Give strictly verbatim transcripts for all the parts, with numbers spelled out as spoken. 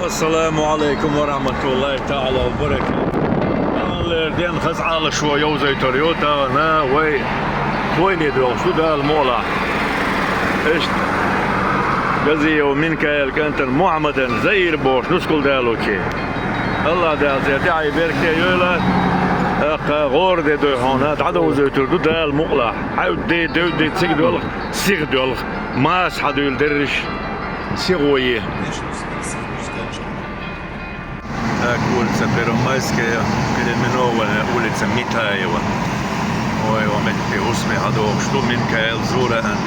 Ассаламу Ӏалайкум ва рахьматуллахӀи таӀала ва баракатух. Аллера ден хаза Ӏалашо йовзайтар ю тахана вай хойне доьлхуш ду Дала мукъалахь. Иштта Газиев Минкаила кӀантана Мухьаммадан Заира бохуш нускал далучи. АллахӀ Дала цӀе тӀаьхье беркате йойла, тӀаккха гӀора де дой хьуна, дӀадовзуьйтур ду Дала мукъалахь. Хьаьвди де, девди де цига доьлху, сиха доьлху, маса хьадуьйла дерриш, сихо е. Так, улица Первомайская, переименованная улица Митаева. Ой, ва метте хӀусаме хьадохуш ду, Минкаил Зураан.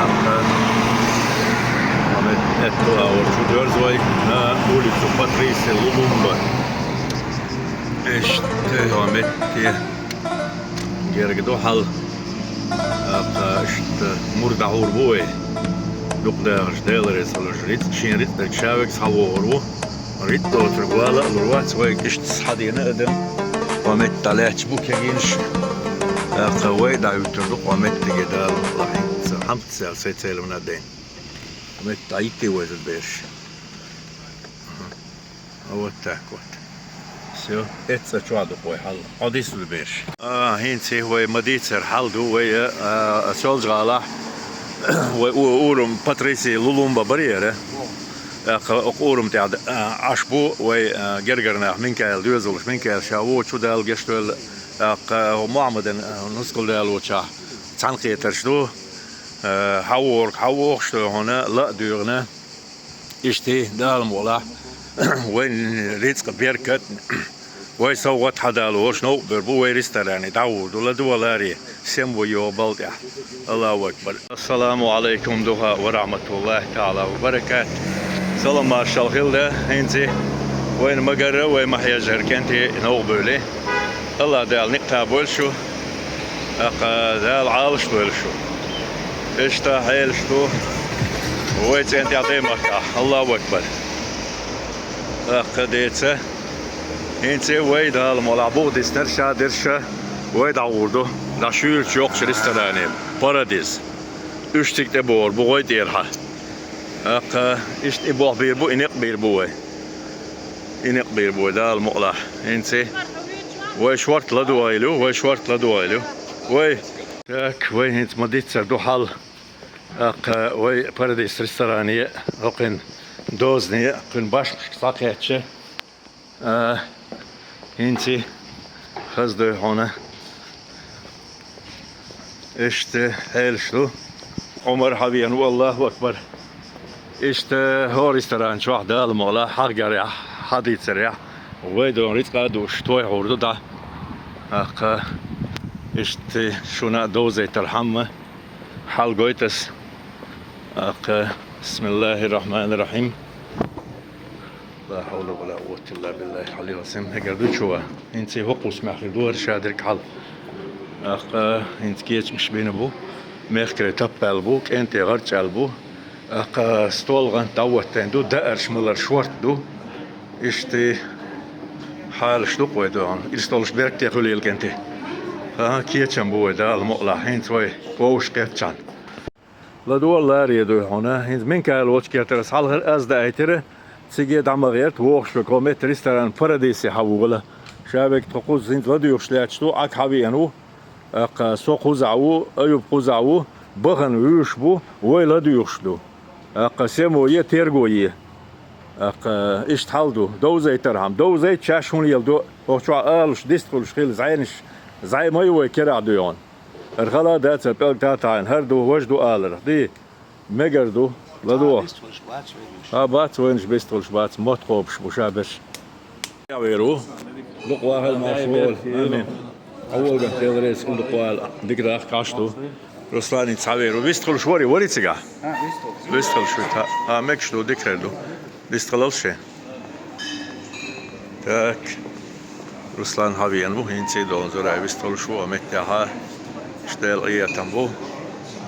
Амма, ва метте, этла а вот чу дерзай вай на улицу Патриси Лулумба. Иштта, ва метте, герга ду хьал. ТӀаккха иштта мур дӀахьур бу вай. Дукха дахарш Дела реза хуьлуш рицкъ, шен рицкъ дерг ша вегас хьавогӀур ву. Рицкъ доцург вала а лур вац вайга, иштта схьадена адам. Ва метта дӀалаьтташ бу кегийнаш. ТӀаккха вай дӀахӀуьттур ду кхо меттиге Дала мукъалахь. ХӀинца хьамца цел, сай цел вана дайн. Ва метта дӀахӀитте вай зуда бераш. Вот так вот. Всё. Эцца чохь ду вай хьал. Хьо дисла берш. А, хӀинца вай ма дийцар хьал ду вай, а, а, Соьлжа-ГӀалахь. Вай у-, урам Патриси Лулумба барьера. ТӀаккха окху урам тӀехь, а, Ӏаш бу вай, а, гергара нах Минкаил доьзалш, Минкаил ша вочу Дала гечдойла. ТӀаккха Мухьаммадан, а, нускал далочохь цхьаьнакхетарш ду. А, хьан ворг, хьан вохуш ду хьуна, ла а дуьйгӀина. Иштта Дала мукъалахь, вайн рицкъ беркат, вай совгӀат хьадалош новкъа бер бу вай ресторане, дӀагӀур ду, ладогӀаларе, сема вай йогӀу бала тӀехь. Аллаху акбар. Ассаламу Ӏалайкум духа ва рахьматуллахӀи таӀала ва баракатух. Салам-маршалла хилла, хӀинца вайна ма-гарра, вай ма-хьежара кӀентий новкъа бевлли. АллахӀ Дала некъ кхабойла шу, тӀаккха Дала Ӏалашдойла шу. Иштта хьелаш ду вай цӀен тӀехь Даймахкахь. Аллаху акбар. ТӀаккха деца. ХӀинца вай Дала мукъалахь бух диснарш, ша дерш, вай дӀагӀур ду. ДӀа шуьйрачу йоккхачу ресторане. Парадиз. Уьш цига тӀебогӀур бу гӀой тӀерахьа. ТӀаккха иштта и болх бийр бу, и некъ бийр бу вай. И некъ бийр бу вай, Дала мукъалахь. ХӀинца вай шорта ладогӀийла ю, вай шорта ладогӀийла ю. Вай. Так, вай хӀинца ма-дийццара ду хьал. ТӀаккха вай Парадиз ресторане, хӀокхуьнан дозане, кхуьнан башхашка схьакхаьчча. А, хӀинца хаза дой хьуна. Иштта хьелаш ду. Ӏумар хьавеана ву, Аллаху акбар. Иштта хӀора ресторан чохь Дала мукъалахь, хьахгарехь, хьадийцарехь, вай дон рицкъа а дууш, той хьур ду дӀа. ТӀаккха иштта шуна а довзайтархьама хьал гойту ас. ТӀаккха, бисмиллахӀир-рахьманир-рахьим. Ла хьавла ва ла къуввата илла биллахӀил Ӏалиййил Ӏазим. Хьегар ду чува. ХӀинца хӀокху хӀусамехь хир ду хӀара шадерг хьал. ТӀаккха хӀинца кечамаш бина бу, мехкарий таппаьлла бу, кӀентий гӀарчӀаьлла бу. ТӀаккха стол гӀант дӀахӀоттийна ду, даарш малар шорта ду. Иштта хьалаш ду-кх вай догӀун. Ирс долуш беркате хуьлийла, кӀентий. ХӀан-хӀа, кечам бу вай, Дала мукъалахь, хӀинца вай вовшах кхетчахьана. ЛадогӀа ларе дуй хьуна. ХӀинца Минкаил волчу кертара ас хьалхара аз даийтира, цига дӀа ма гӀерта, вогӀуш верг хӀокху метта ресторан Парадисе хьан вугала. Ша верг тхо кхузза хӀинца ладуьйгӀуш лаьтташ ду, Ӏаг хьан веана ву. ТӀаккха со кхузахь ву, Аюб кхузахь ву, бахана вуьйш бу, вай ладуьйгӀуш ду. ТӀаккха семо е, терго е. ТӀаккха иштта хьал ду, довзайтархьама. Довзайта шаьш хӀун леладо, хӀокху чохь алуш, дистхуьлуш хилла зӀенаш, зӀе ма ю вай керахь дуй хьуна. ХӀара хала а дацара пӀелг тата хьайна, хӀара ду, важа ду аларх. Ди, мегар ду, ладогӀа. Ха, бац, вайнаш бистхуьлуш бац, мотт кхобуш бу ша берш. Вер ву. Дукха вахал, марша вогӀал. Амин. Хьо волган Дела реза хуьлда, дукха вала. Дика дахка Ӏаш ду. Руслан, цхьа вер ву. Вистхуьлуш вари, вари цигахь? Вистхуьлуш ву, тха. А, мегаш ду, дика хир ду. Вистхилал шен. Так. Руслан хьан веана ву, хӀинца а долу зурай вистхуьлуш ву, а меттехьа. Иштта Дела къинхетам бу.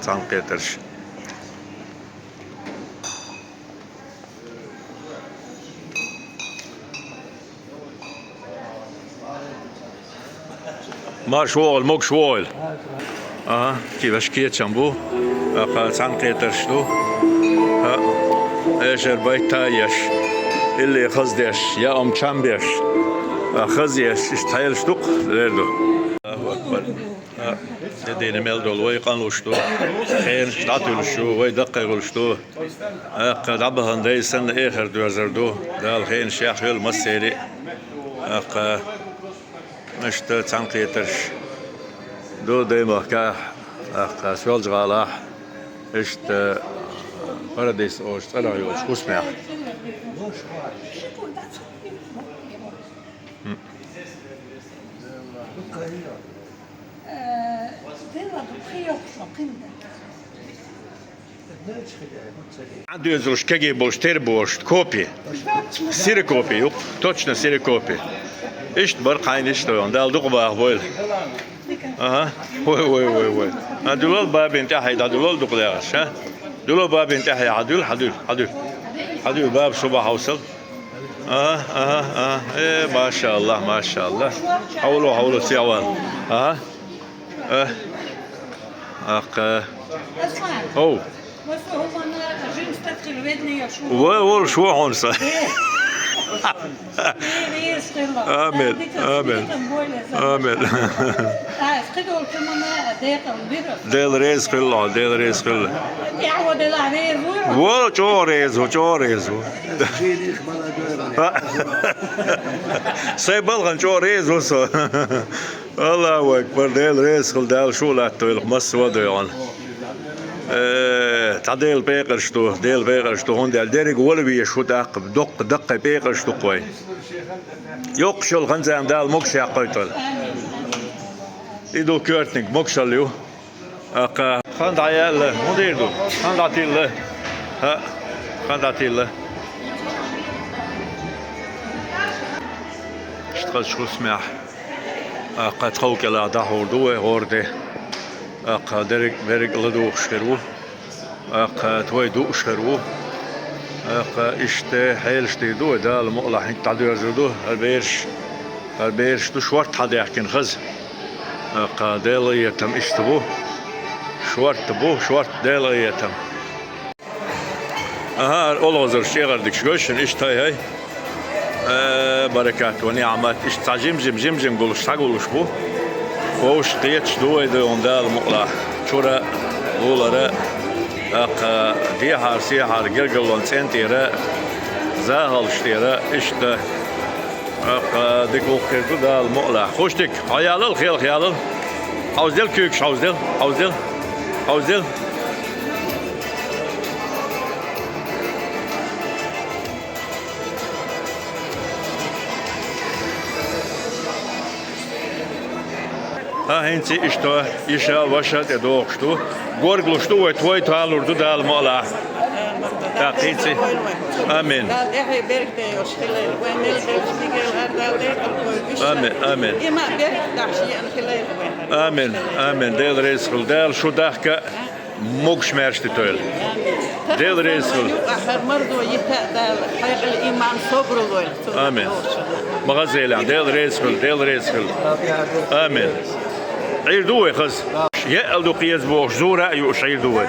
Цхьаьнакхетарш. Марша вогӀийла, могуш вогӀийла. Ага, кхин ваша кечам бу. ТӀаккха цхьаьнакхетарш ду. ХӀаъ, эшар байтта а еш. Илли хаза деш, я ам чам беш. А хаза еш, иштта хьелаш ду-кх, лер ду. Аллаху акбар. А, де дийна мел долу вай къанлуш ду. Хенаш дӀатуьлуш ю, вай даккхий гӀулш ду. Аккха дӀабахана дай санна эхар доьрзар ду. Дала хенаш яхъйойла массери. Аккха Иштта цхьаьнакхетарш ду даймахкахь, тӀаккха Соьлжа-ГӀалахь, иштта Парадис олуш цӀарах йолчу хӀусамехь. Ӏан доьзалш кегий болуш тера бохуш, копи. Ксерокопи ю-кх, точно ксерокопи. Иштта бара хьайна иштта вайна. Дала дукха бахабойла. Аха. Вай, вай, вай, вай. А, дуьлал бабин тӀаьхье, дӀадуьлал дукха дагӀаш, а? Дуьлал бабин тӀаьхье, хьадуьл, хьадуьл, хьадуьл. Хьадуьл, баба шуба хьовсал. Аха, аха, аха. Э, машааллах, машааллах. Хьовло, хьовло, сехьавал. Аха. Э. Аккха. Оу. Ва, волуш ву хьуна сан. Амин, амин, амин. Дела реза хуьлда, Дела реза хуьлда. Ва, чӀогӀа реза ву, чӀогӀа реза ву. Сайн балхана чӀогӀа реза ву со. Аллаху акбар, Дела реза хуьлда, Дала шу а латтойла, массо а дойгӀана. Э, цхьа Делан пекъарш ду, Делан пекъарш ду, хӀунда аьлча дерриг вала везаш ву тӀаккха, доккха, даккхий пекъарш ду-кх вай. Йоккхуш йолу хан-зама Дала могуш яккхойтойла. И ду коьртаниг, могушалла ю. Аккха, хан дӀаяьлла, хӀун дийр ду? Хан дӀатилла. ХӀаъ, хан дӀатилла. Иштта хазачу хӀусамехь. Аккха тхов кӀелахь дӀахьур ду вай гӀор де. Аккха дерриг, берриг а ладугӀуш хир ву. Аккха тхой дууш хир ву. Аккха иштта хьелаш дийр ду вай, Дала мукъалахь хӀинца дӀадоьрзур ду. ХӀара бераш, хӀара бераш ду шортта хьадаьхкина хаза. Аккха Делан къинхетам иштта бу. Шортта бу, шортта Делан къинхетам. Аха, ара олхазарш чӀегӀардигаш гой шуна, иштта хӀай-хӀай. Э, баракат ва ниӀмат. Иштта цхьа жим-жим, жим-жим гулуш, схьагулуш бу. Вовшах кхеташ ду вай, дуьйна Дала мукъалахь. Чура, гӀулара, тӀаккха дехьара, сехьара, гергарлон цӀен тӀера, захалш тӀера, иштта. ТӀаккха дика гӀуллакх хир ду Дала мукъалахь. Хуш дика, хьо ялал, хелха ялал. Хьовздел куьйгаш, хьовздел, хьовздел, хьовздел. ХӀа, хӀинца иштта йиша, ваша тӀедогӀуш ду. Горгалуш ду вай, тхой талур ду Дала мукъалахь. ТӀаккха хӀинца. Амин. Дала тӀаьхье беркате йолуш хилийла. Вайн мел хилча мигал хӀара Дала декъал кхойла. Амин, амин. Има беркат дахьаш еана хилийла вайн хӀара. Амин, амин. Дела реза хуьлда. Дала шу дахка могуш-маьрша дитойла. Дела реза хуьлда. Ахар мардо йита а Дала, хьекъал иман собрал войла. Амин. Ма хаза елахь, Дела реза хуьлда, Дела реза хуьлда. Амин. Ӏийр ду вай хаза? Яал ду кхеза бохуш, зура а юуш Ӏийр ду вай.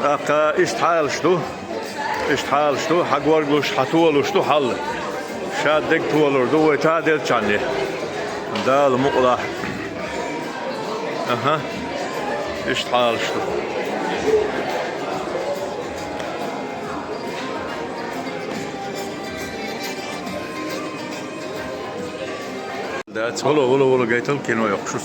ТӀаккха иштта хьалаш ду. Иштта хьалаш ду, хьагоргалуш, хьатолуш ду хьал. Ша дерг толур ду вай таделчхьанне. Дала мукъалахь. Аха. Иштта хьалаш ду. Дац, вало, вало, вало, гайтал кино йоккхуш.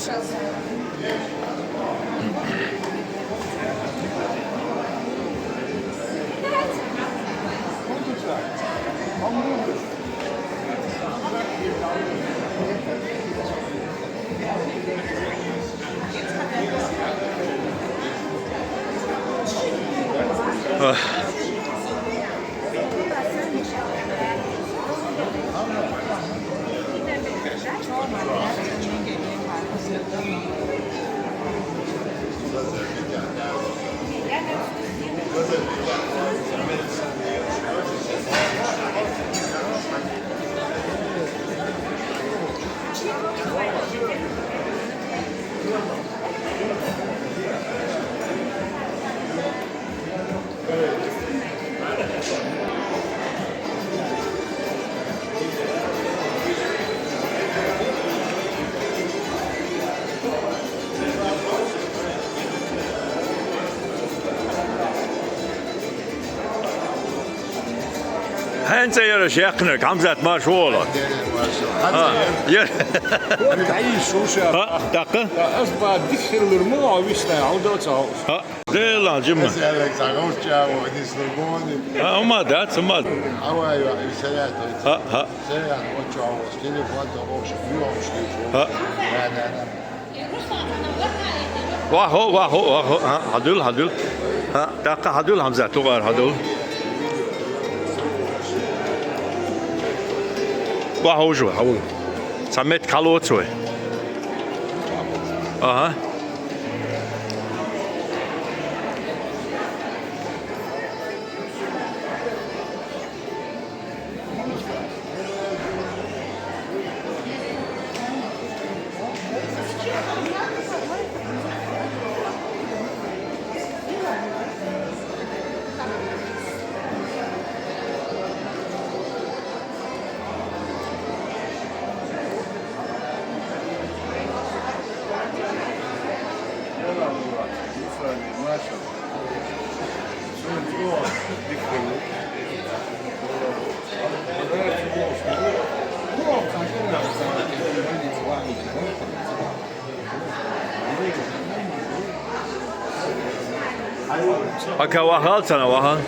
ХӀанз яра шекнерг, Хьамзат, марш вогӀалахь. ХӀа, яра. Корка Ӏийса ву ша. ХӀа, тӀаккха? Ас ба дика хилар ма ваха висна, хьал доца хьо. ХӀа, делан, Джимма. Ас яра цагӀур чаво, дислугони. ХӀа, ума дац, ума. Авай, ва, и сарят. ХӀа, хӀа. Сарят, вот чаво, телефон, да, общий, ну, общий. ХӀа. Да, да, да. Вахо, вахо, вахо. ХӀа, хьадуьл, хьадуьл. ХӀа, тӀаккха хьадуьл, Хьамзат, тугӀар хьадуьл. Вахо уже, хьавула. Цхьа меттиг хьалоца вай. Аха. Ака вахал цана вахал.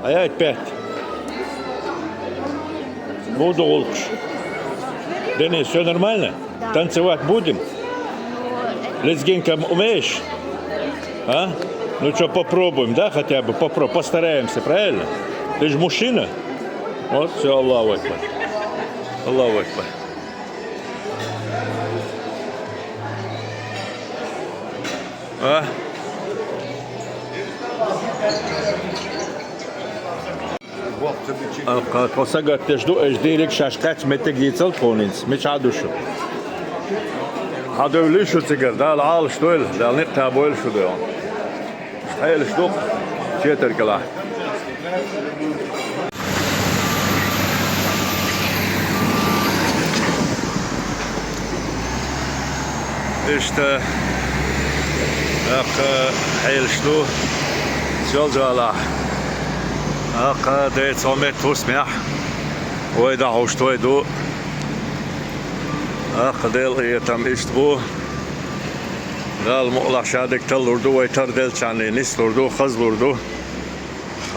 А я опять. Буду лучше. Денис, все нормально? Да. Танцевать будем? Ну, это Лезгинка умеешь? А? Ну что, попробуем, да, хотя бы? Попро... Постараемся, правильно? Ты же мужчина. Вот, все, Аллаху Акбар. Аллаху Акбар. А? Аккха, тхо сагатдеш ду, эш дийриг шаш кхаьчча меттиг дийцал тхуна хӀинца. Мича ду шу? Хьадевлий шу цигара, Дала Ӏалаш дойла, Дала никъ кхабойла шу дойла. Хьелаш ду-кх, четар кӀелахь. Иштта, аккха, хьелаш ду, Селжалахь. Аккха, дайца метта хӀусамехь вай дӀахьуш той ду. Аккха, Делан къинхетам иштта бу. Дала мукъалахь ша дика таллур ду, вай тарделчарна нислур ду, хазлур ду.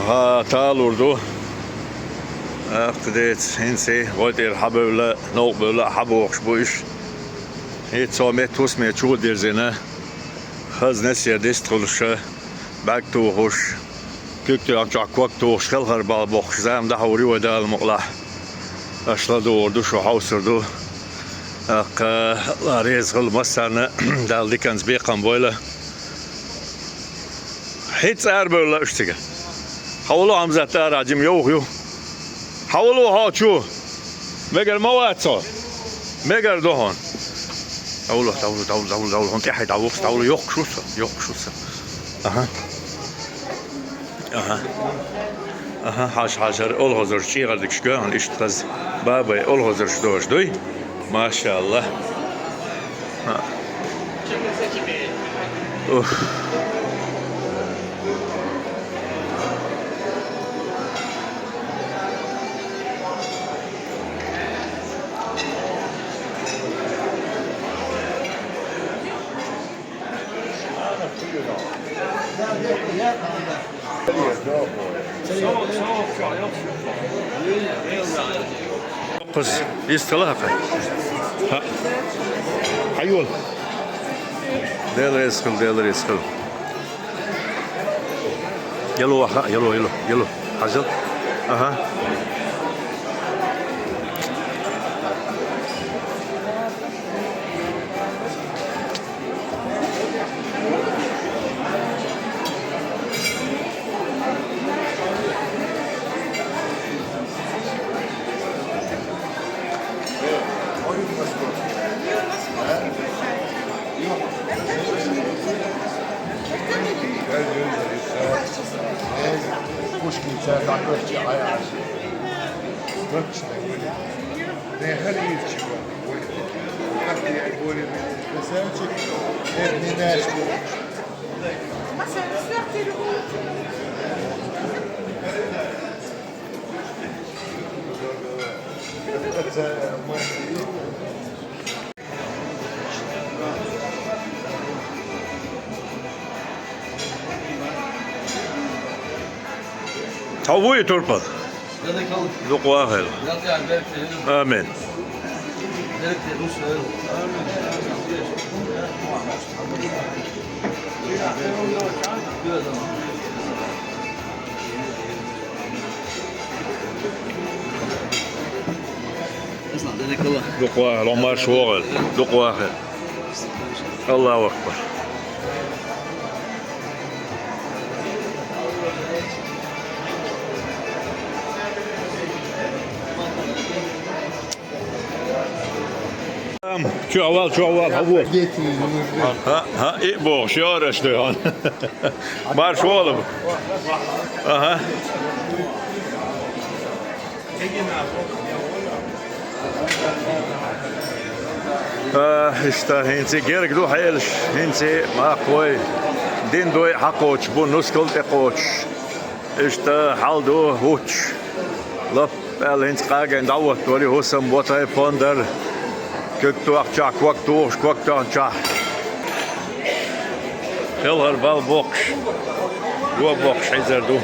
Ха, талур ду. Аккха, дайца, хӀинца вай тӀера хьабевлла, новкъа бевлла а хьабохуш бу уьш. ХӀинца цо метта хӀусаме чу дирзина, хаза несер дистхуьлуш, бӀаьрг тухуш, куьг тоьхна чохь ког тухуш, хелхар бала боккхуш зама дӀахьур ю вай, Дала мукъалахь. Аша ладугӀур ду, шу хьовсур ду. Аккха, Алла реза хуьлда массарна, Дала диканца бекхам бойла. ХӀинца арабевлла уьш цига. Хьовло, Хьамзат, ара, Джим йовха ю. Хьовло хьо чу. Мегар ма вац хьо. Мегар ду хьуна. Хьовло, хьовло, хьовло, хьовло, хьовло. ХӀунда тӀаьхье дӀавухс, хьовло, йоккхуш ву со, йоккхуш ву со. Аха. Аха. Аха, хьажа, хьажа, хӀара олхазарш чӀегӀар дикаш гоьгӀна, иштта хаза. Бабай олхазарш дожа дуй? Машалла. Ха. Ух. Кхуз, йистхила хьакха. Хьа. Хьайола. Дела реза хила, Дела реза хила. Яло, аха, яло, яло, яло. Хьажал. Аха. Хьо вуй, турпал? Дукха вахийла. Амин. Дукха вахийла, марша вогӀийла. Дукха вахийла. Аллаху акбар. Чу авал, чу авал, хьо вуй. ХӀа, хӀа, и бохуш, йоӀараш ду хьуна. Марша вогӀийла. Аха. А, иштта, хӀинца герга ду хьелаш, хӀинца мах вай дин дой хьакхочуш бу, нускал тӀекхочуш. Иштта хьал ду хӀуттуш. Лап аьлла, хӀинца къагийна дӀаоттавелла хӀусам, ботӀай, пондар. Куьг тохчахь, ког тухуш, ког тохчахь. Хелхар бал боккхуш, го боккхуш хьийзар ду.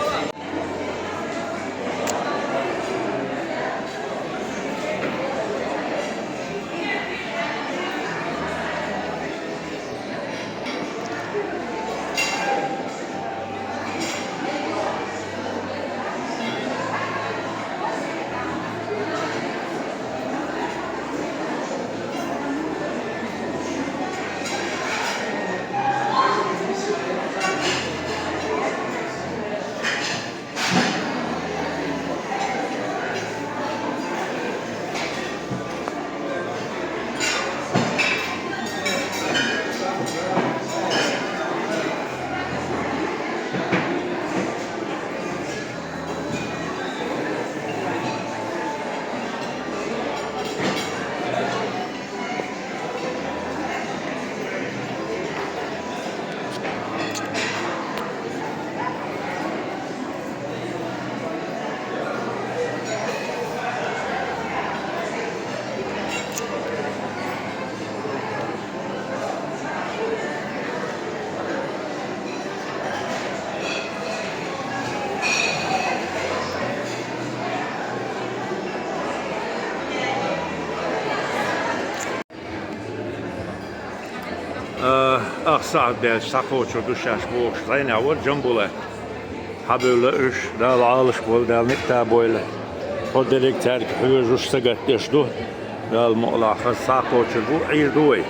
Э, ах сахьат даьлча схьакхочур ду шаьш бохуш, зӀенехь вара Джамбулат. Хьабевлла уьш, Дала Ӏалашбойла, Дала ницкъ бойла. Тхо дерриг цаьрга хьоьжуш, сагатдеш ду. Дала мукъалахь, хаза схьакхочур бу, Ӏийр ду вай.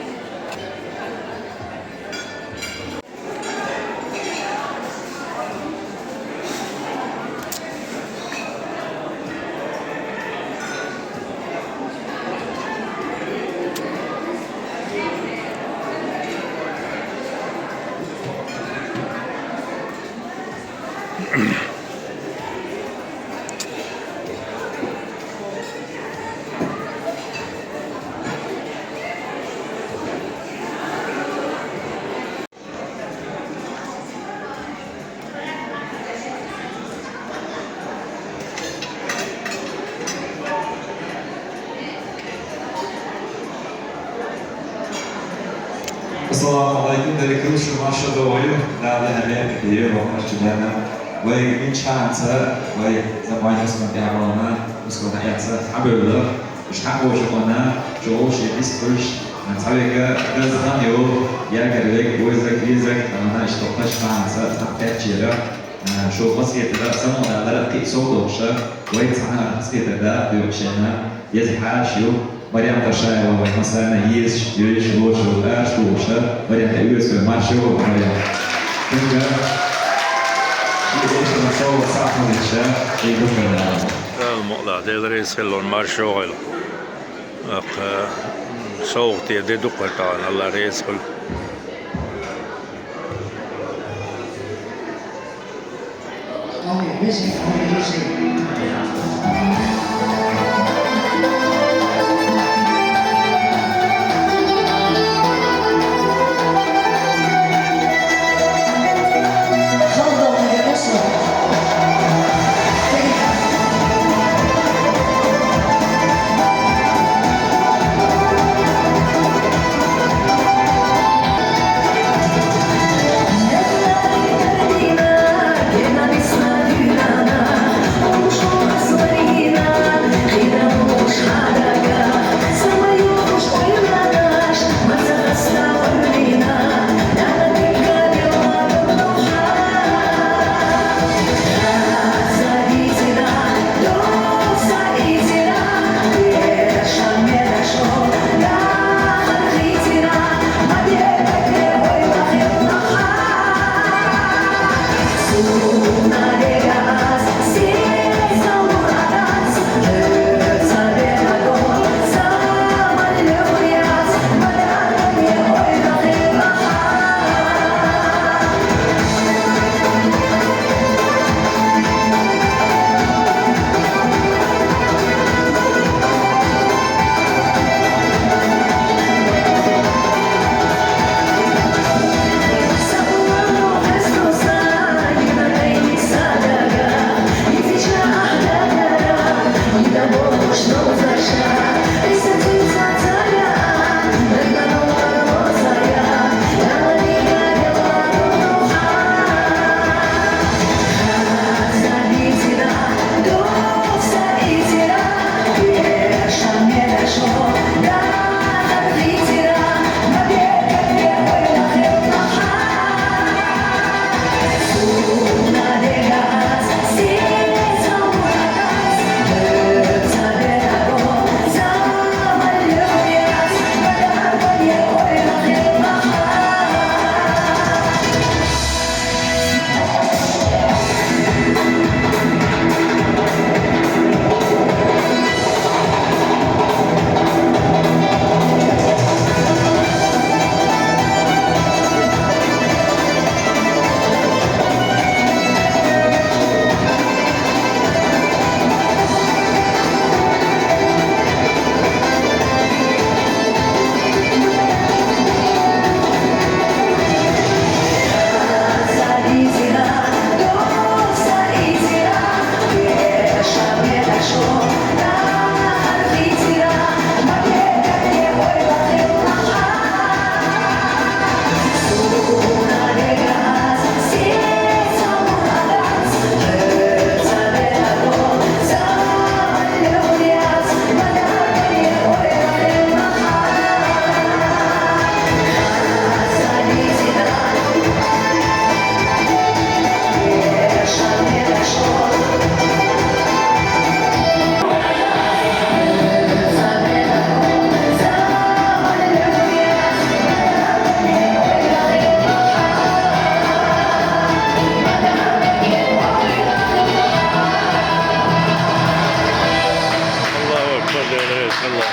Ассаламу Ӏалайкум, дерригаш марша догӀийла, Дала хьалхе йойла вахарчу дана. Вай минчхьанца, вай замойн хӀусаман тӀехь бахана, хӀусаман тӀехь эца, хьабевлла. Уьш хьакхочу къона, чӀогӀа шен дис хуьлуш, цхьа вега даза хан йолу, ягар вега, войзаг, везаг, ана иштта пачхьанца цхьаъ кхеччера, шу маскетара самукъадалара кхин а сов долуша, вай цхьаьна маскетара да доьху шайна, еза хьаша ю, Марем Ташаева вай масарна езаш, йойш, лоша, аша тухуша, Марем тӀе оьцур марша вогӀу, Марем. Цуьнга шен эшаран сов сахьтанаш, и дукха Дала мукъалахь, Дела реза хилла, марша вогӀийла. Ах, совгӀате де дукха тахана, Алла реза хуьлда. Music for the music. Hold on, you listen. الله أكبر يا ناس، الله.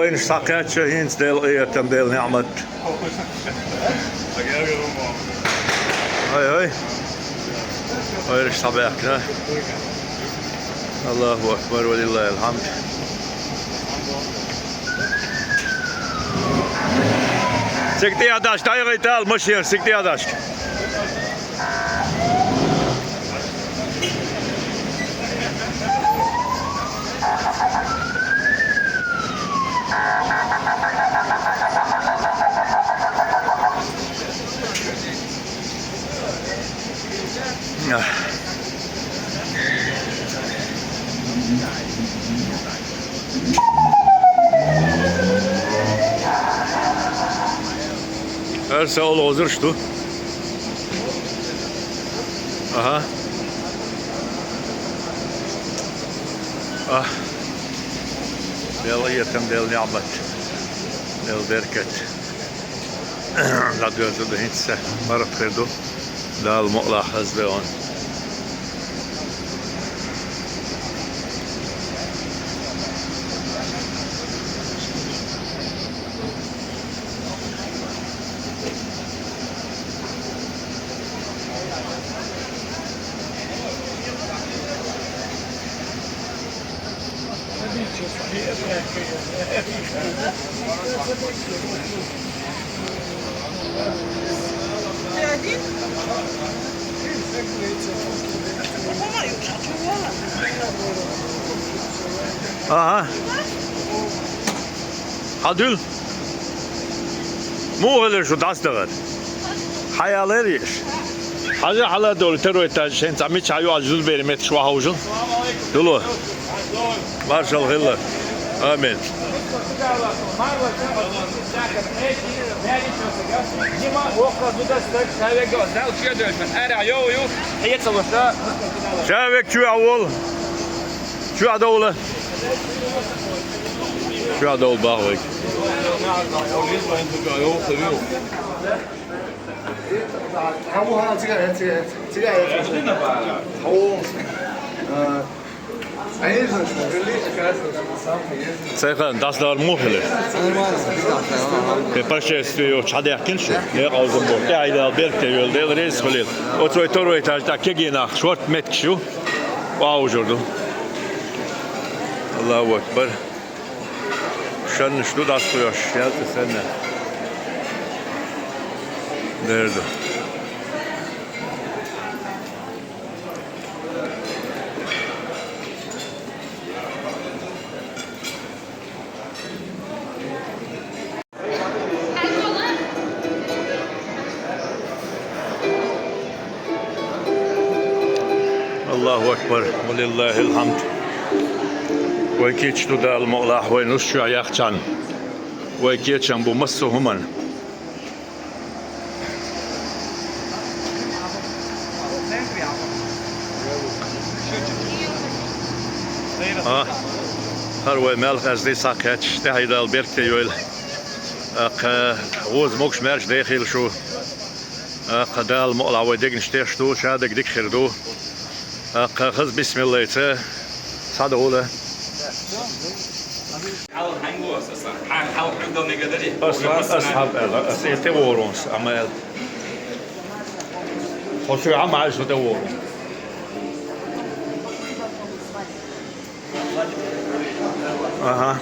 Вайнаш схьакхаьчча хӀинца Делан къинхетам, Делан ниӀмат. Ой, ой. Ой, уж схьабаьхкина. Аллаху акбар, ва лиллахил хьамд. Цига тӀехьа даш, дӀайгӀайта ала машинаш, цига тӀехьа даш. Ар са олгӀазарш ду. Аха. А. Делан къинхетам, Делан ниӀмат, Делан беркат. ДӀадоьрзур ду хӀинца, марха хир ду. Дала мукъалахь хаза де ван. Аха. Хьадуьйла. Муха хилар шу дӀасадахар? Хьаялар еш? Хьажа, хьала а довла, второй этаж, хӀинца мича хьайоагӀача зудаберийн метташ охьахьовжал. Дуло. Маршалла хилла. Амин. Ша вега чу а вол. Чу а довла. Чу а довла бах вайга. Цайхан дӀасадахар муха хилар? Кхы путешествие йолча хьадаьхкина шу? Декъаза бу. ТӀехьа Дала беркате йойла, Дела реза хуьлийла. Оцу вай второй этаж тӀа кегий нах шортта меттигаш ю. Охьахьовжур ду. Аллаху акбар. Шаннаш ду дӀасакхоьхьуш, ялта санна. Дер ду. Аллаху акбар, ва лиллахил хьамд. Вай кийча ду Дала мукъалахь, вай нус чу яхчан. Вай кийчам бу массо а хӀуман. А, хӀара вай мел хазди схьакхаьчча, тӀехьа Дала беркате йойла. Аккха, гӀоза могуш-маьрша дехийла шу. Аккха, Дала мукъалахь вай дегнаш теш ду, шадерг дика хир ду. Аккха, хаза бисмиллайца схьадовла. Ас, ас хьаб аьлла, ас э тӀе ворунс, амма аьлла. Хо цу хьа маьжа тӀе ворун. Аха.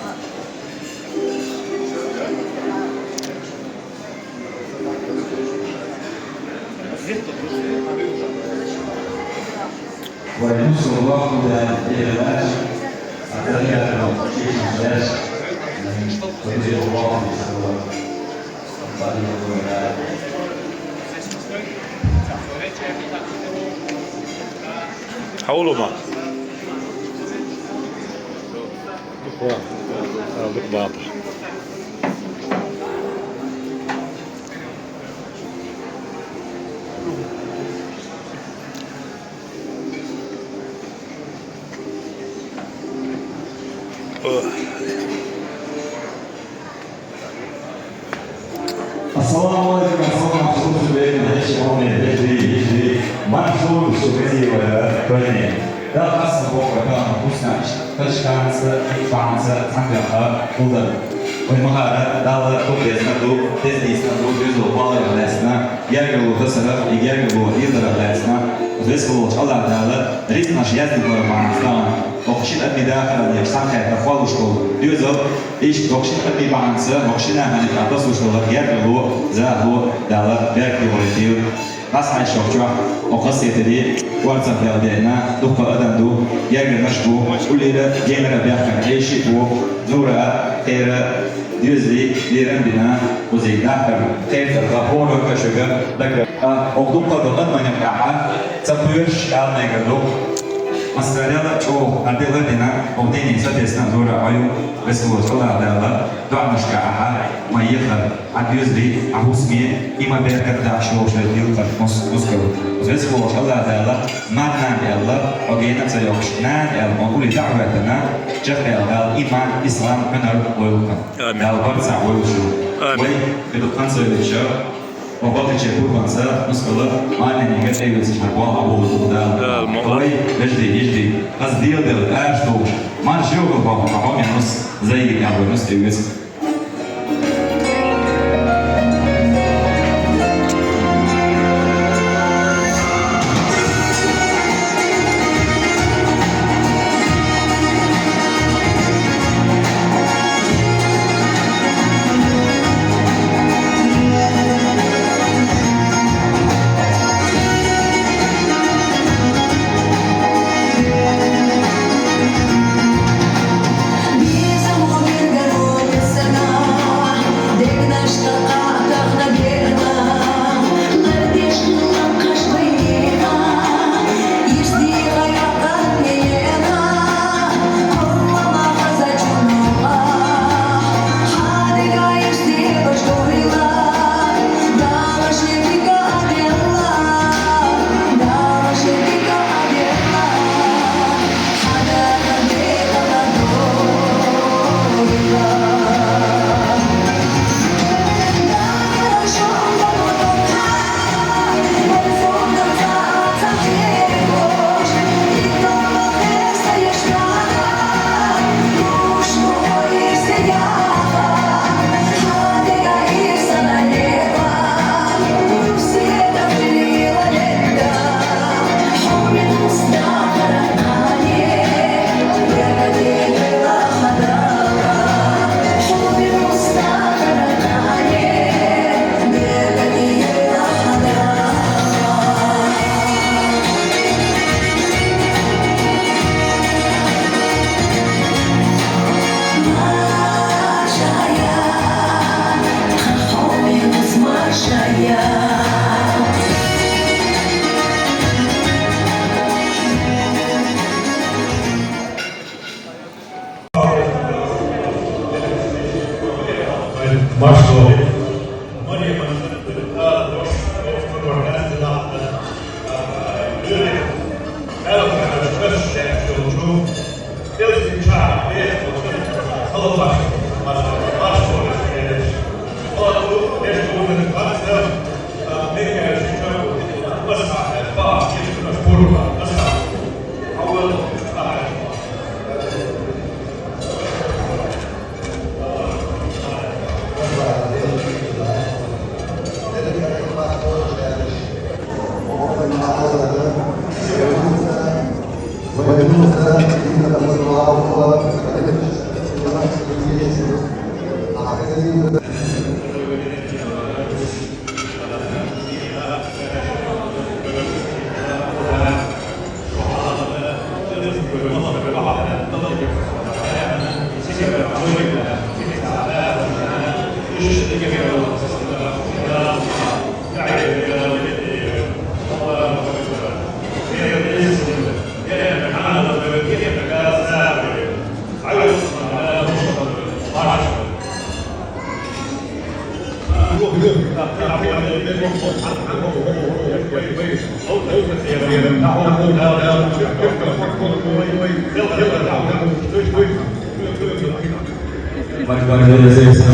Хьовлума. Аллах баба. Ассаламу алейкум, ассаламу алейкум, шуну бекин, хечи хонни, бекли, бекли, маншур, шукри, вая, квани. Да, хасна бокка, кана, хусна, качканца, икпанца, цангаха, кулдан. Вай ма-гарра, Дала дукха деза ду, деза дийца ду, деза кхолларах лаьцна, гергарло тасарах, и гергарло леларах лаьцна, веза волча АллахӀ Дала рицкъанаш яздина хилар бахьанца, оха шин адамий дахаран я цхьанхетта кхоллаш дола доьзал, иштта оха шин адамий бахьанца, оха шин нахана тӀа тасалуш дола гергарло, захало Дала беркате гӀолла тӀера. Хьайшачохь, оха хасетаре, орцах ял деана, дукха адам ду, гергарнаш бу, уллера, генара баьхкина Ӏеший бу, зура, кхера, доьзалий, лерам бина, кхузий дахар, кхетар, гӀахоро кашуга, дагар. А, оха дукха ду адаман тӀехьа, ца кхоьруш, аьлла мегар ду. Массарел а чӀогӀа, а дела дина, оха дийна сатесна зура Ӏою, веза волча АллахӀ Дала, доӀанашка ахьа, ма ехар. Хьан доьзале, хьан хӀусаме, и ма беркат дахьаш йолуш верг дилхар мус-, мускал. Веза волча АллахӀ Дала, марнана аьлла, хьо гена а ца йоккхуш, нана аьлла, хьо гули дӀа а хӀоьттина, чекхъяьлла Дала, иман, ислам, хьуьнар лойла хьан. Амин. Дала барт цхьаъ войла шу. Амин. Вай, кхидӀа кханца вайча, хьо бакъича пурбанца, мускала, марнанега тӀевеца хьан боху а боху Дала. Дала, ма- Вай, вежди, ижди, хаза дела дела, аьрш долуш, марш йогӀу боху, хьо хьо мел нус, зайги аьлла, нус тӀевеца.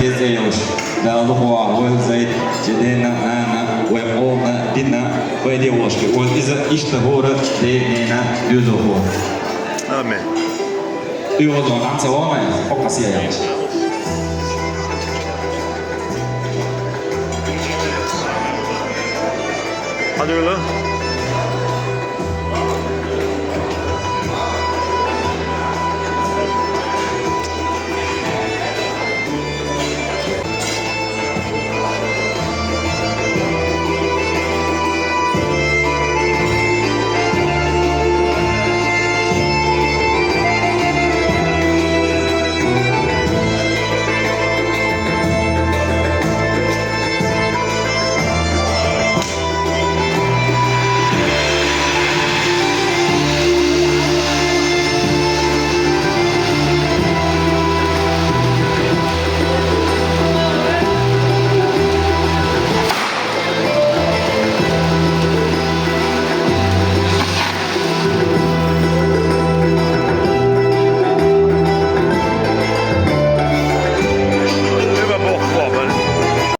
Деза йолуш, Дала дукха вахавойла Зайд, шен дена, нана, вайн къомана, дина, вайн девушка. Вайн иза иштта хӀора ден, ненан доьзалхо. Амин. ТӀоьхаза ван ца вахана, хӀокху хьан сел яц.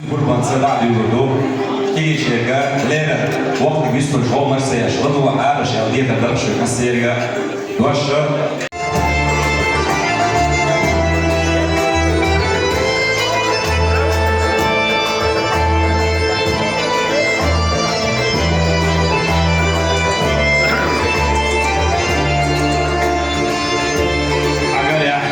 Къурбан ца дӀа а дуьйладу. Кегийчерга леррина воккханиг вистхуьлуш гӀовмаш ца еш, ладугӀа Ӏараш аьлла, дехар дарх шуьга массерга. Дош ша. Хьагарехь.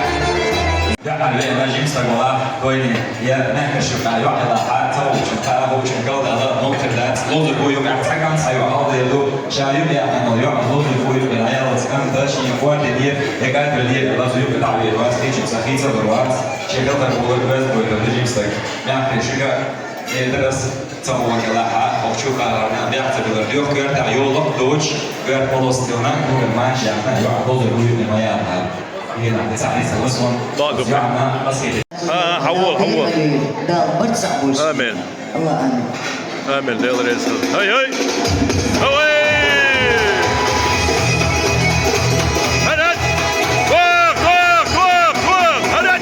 Дакъа веана жима стаг валахь, вайна я мехкаш юкъа йоӀ хилахь, ца вовчун, ца вовчун галдала новкъа дац, ловзар ву юкъа, цхьа кӀант, цхьа йоӀ хьалдер ду, ша юкъа яхьанал йоӀ, ловзар ву юкъа, Ӏаялаца кӀант, шен кӀорде дера, я кӀадр дера, лазу юкъа дӀавер вац, кийча ца хийца бар вац, шен хилхар болар веза гойтар ду жима стаг. Мехкаш шуьга, э, дарас ца вогӀа хилахь, хӀокху чу кхарарна, бехк ца билар, доьху коьртехь йолах доцуш, коьрта полос тилна, нугар манча яхна, йоӀ ловзар ву юкъа ма яхьа. Ла, ду. А, хьавол, хьавол. Дала барт цхьаъ бойла. Амин. Аллах, амин. Амин, Дела реза хуьлда. Хьай, хьай! Хьай! Хьарад! Кох, кох, кох, кох! Хьарад!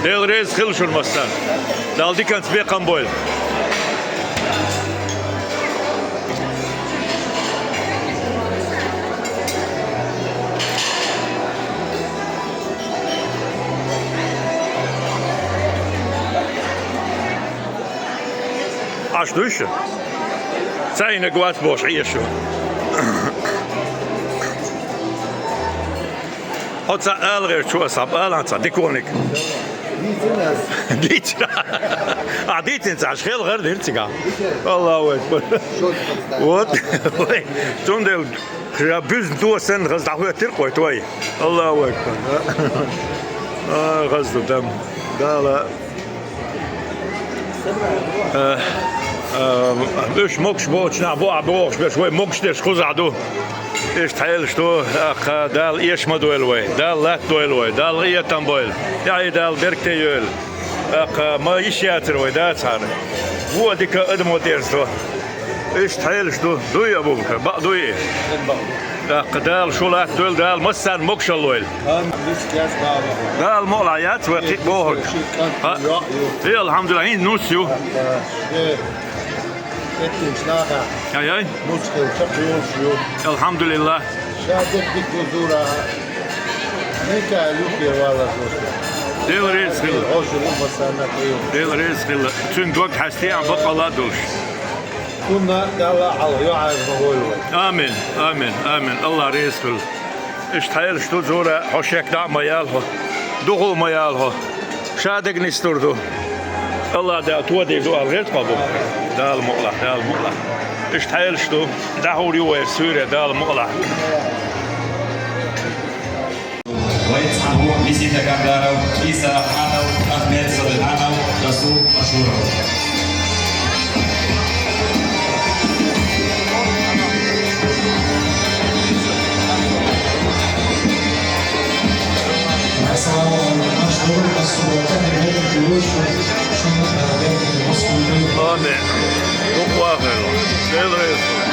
Дела реза хила шуна массарна. Дала диканца бекхам бойла. Ӏаш дуй шу? Цхьа йинарг вац бохуш Ӏеша шу. Хьо цхьа ала гӀерташ ву аса, ала цхьа дикониг. Дийцина ас. Дийцина. А, дийцина ца, хел гӀар дира цигахь. Аллаху акбар. Вот. Вай. Цундела ша буьзна то санна хаза дӀахӀоьттира кхойта вай. Аллаху акбар. А, хаза ду дам. Дала. Э, э, уьш могуш боцучу нах бу ахь бохуш берш, вай могуш дерш кхузахь ду. Иштта хьелаш ду, тӀаккха Дала эша ма дойла вай, Дала латта дойла вай, Дала къинхетам бойла, тӀаьхье Дала беркате йойла. ТӀаккха ма йиш яцара вай дацахьара. Вон дика адамо дерзадо. Иштта хьелаш ду, дуй, Абу-Бакар, бакъ дуй? ТӀаккха Дала шу латта дойла, Дала массарна могушалла лойла. Амин. Дала мукъалахь яц вай кхин а бохург. Ши кӀант ю, йоӀ ю. Э, алхьамдулиллахӀ, хӀинца нус ю. Э, эттинчу нахахь. Ай-ай. Нус хилча кхоьлуш ю. АлхьамдулиллахӀ. Ша дерг дика ду зура. Микаил ю кхера валлалц. Дела реза хила. Хьожа ю массарна кхоьлуш. Дела реза хила. Цуьнан дог хьаьстина баккъалла а долуш. Цунна Далла хьалха йоӀ Ӏаьржа ма войла вай. Амин, амин, амин. Аллах реза хуьлда. Иштта хьелаш ду, Зура, хьо шек дӀа а ма яла хьо. Духу ма яла хьо. Ша дерг нисдур ду. Аллах Дала тодийр ду аьлла гӀерта кхо бу. Дала мукъалахь, Дала мукъалахь. Иштта хьелаш ду. ДӀахьур ю вай суьйре, Дала мукъалахь. Вай цхьаьна ву Мизида Кандаров, Иса Ханов, Ахмед Садыханов, Расул Ашуров. Ассаламу алейкум. Наш добрый посол, это не очень, что мы, э, Амин. Дукха хила. Дела реза.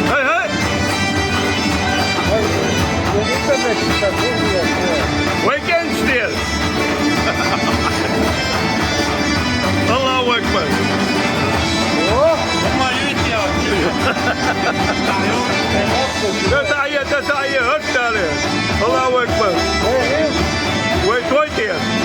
Hey, hey! Weekend still! Allahu Akbar! Ötä äijä, ötä äijä, ötä äijä! Allahu Akbar! Wait, wait here!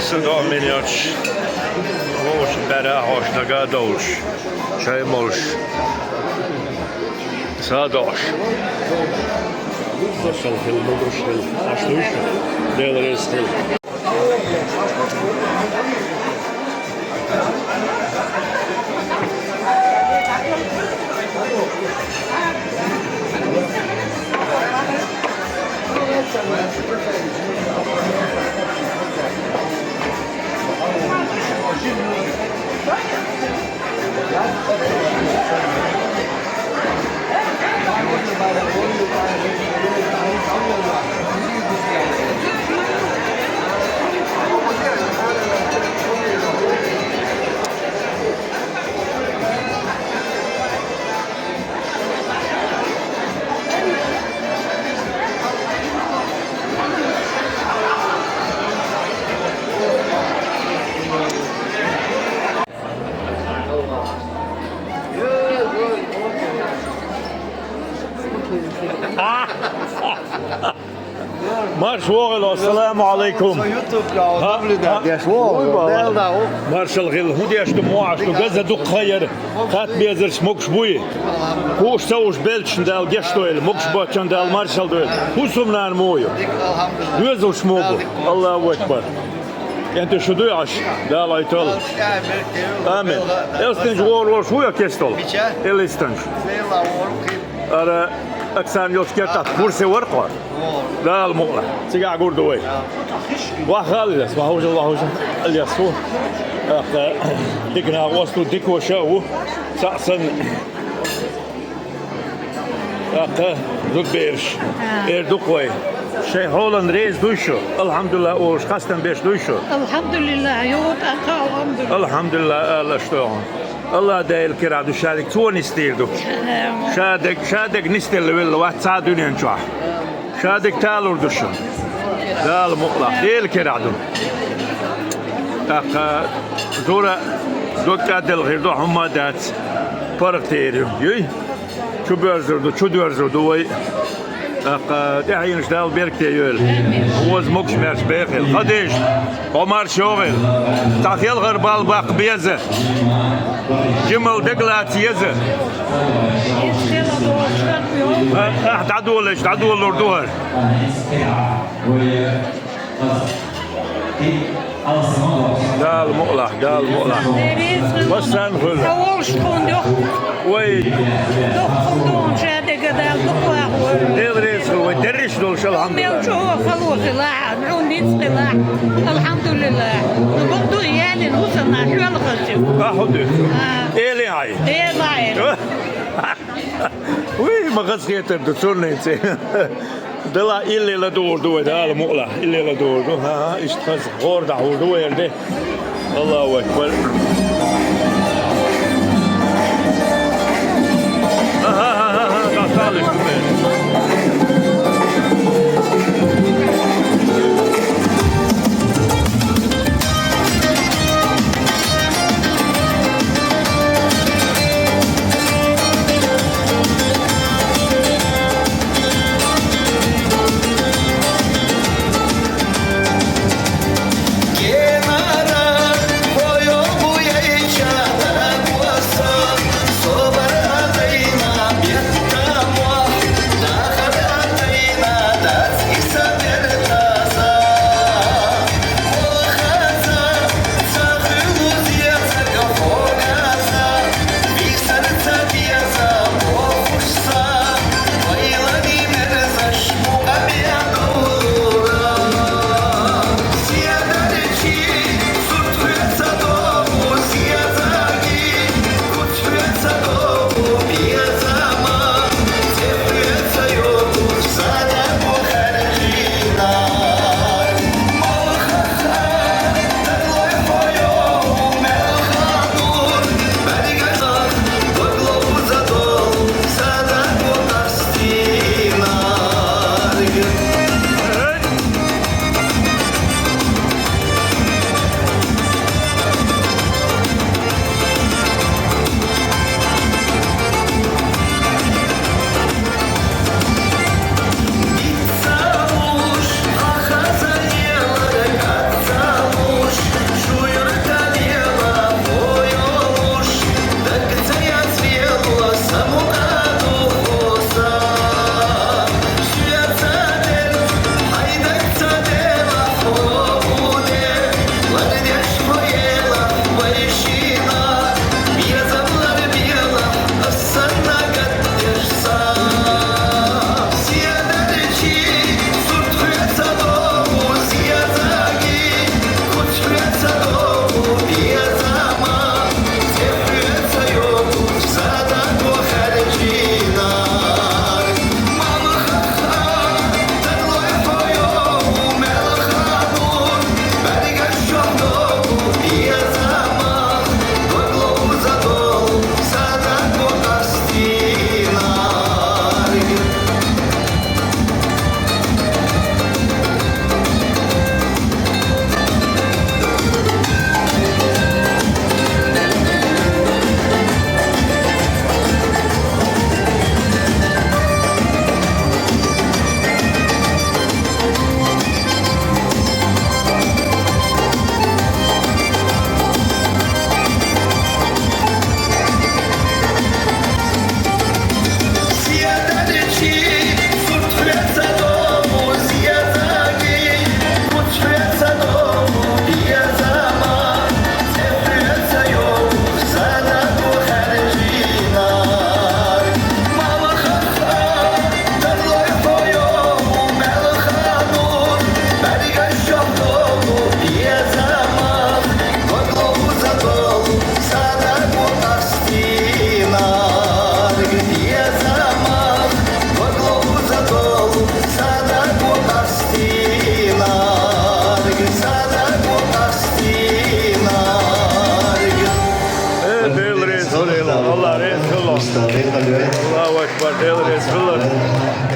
Садо миллионш. Вовш бара хош дага долш. Шай молш. Садош. Сал хил, мудруш хил. Аш дуйш. Дел рез хил. Марш вогӀийла, ассаламу Ӏалайкум. Со ютуб чу Ха? Наблюдать Ха? деш. ВогӀийла. Дел да, о. Маршал хила. ХӀун деш ду, моаш ду, газа дукха яр. Хат безарш могуш буй. Куш ца уж белчна Дала геш дойла, могуш бочан Дала маршал дойла. ХӀусамнана мою. Алхамдулилла. Доьзалш могу. Аллаху акбар. КӀентий шу дуй Ӏаш? Дала айтал. Амин. Элстинчу вогӀур волуш ву я кестал? Мича? Элстинчу. Ара Оксана йолчу кертахь курсе вара кхо. Дала мукъа. Цигахь гур ду вай. Ваха хала лес, ваха хужал, ваха хужал. Лес ву. ТӀаккха дика нах осту, дика ваша а ву. Цхьаъ санна. ТӀаккха зудбераш. Эр ду-кх вай. Шайн хьолан реза дуй шу? Алхьамдулиллах олуш, хастам беш дуй шу? Алхьамдулиллах, йо, тӀаккха алхьамдулиллах. Алхьамдулиллах, ала аша дохьун. Аллах Дела кира ду, шадерг цо нисдийр ду. Шадерг, шадерг нисделла велла вац цхьа а дуьнен чохь. Шадерг талур ду шуна. Дала мукъалахь, Дела кира ду. ТӀаккха зура дог кӀадделла хир ду, хӀумма а дац. ПаргӀатер ю. Юй? Чу боьрзур ду, чу доьрзур ду вай. ТӀаккха тӀаьхьенаш Дала беркате йойла. Оза могуш-маьрша бехийла. Хадижа, хьо марша йогӀийла. Цхьа хелхар бала баккха беза. Жимал дегалаца еза. Ахь дӀадолийча, дӀадолалур ду хӀара. Дала мукъалахь, Дала мукъалахь. Массарна хуьлда. Сан волуш тхуна дохку. Вай. Дохку тхуна шадерг Дала дукха вахавойла. Дела реза хуьлда вай, дерриш долуш, алхьамдулиллах. Мел чӀогӀа хало хилахь, хьуна ницкъ хилахь. Алхьамдулиллах. Бакъду ялин хӀусамнана хьоьлу хаза. Ахьа ду. А. Эли хьай. Эли хьай. Вуй, ма хазахетар ду цунница. Дала илли ладугӀур ду вай, Дала мукъалахь, илли ладугӀур ду. ХӀан-хӀа, иштта хаза гӀора дӀахьур ду вай, эрде. Аллаху акбар. ХӀан-хӀа-хӀа-хӀа-хӀа, дӀасалиш ду вай. Allahu Akbar, vēlreiz, Villar.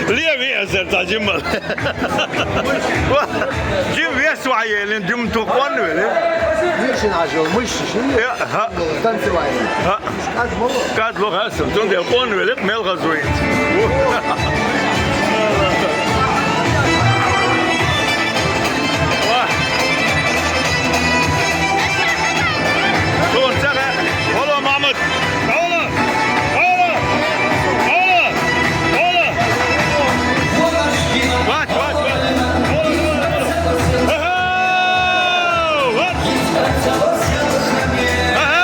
Ле виъазар цхьа жимма. Жим вес ваьелин, жим тукъон вели. Мышцы нажал, мышцы шин. Я, ха. Танцевали. Ха. Кад мало. Кад ло хасам, тунде къон вели, мел хазуин. Ва. Тун цага. Ола, Мамут. Ола. Ола. Ола. Ола. Ват, ват, ват. Ола, ола, ола. Аха! Ват. Аха!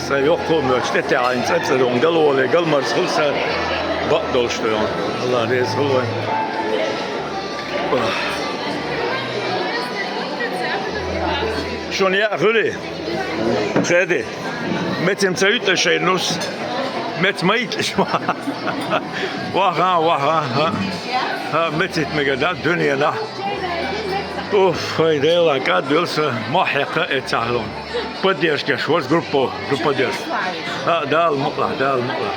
Са йоккхо моьттуш тӀетаьӀӀина цӀа-цӀа дун гал воле, гал марза хила са бакъ долуш ду йон. Аллах реза хуьлу вайн. Шуна яа хуьлий? Хеди. Мецим ца юьтӀа шайн нус. Мец ма йитлаш. Ваха, ваха, ха. Ха, мецит мега да дуьненахь. Уф, хай Дела, кӀад вилса, мохь хьекха эцахьлон. Поддержка, шварц группа, группа держ. А, Дала мукъла, Дала мукъла.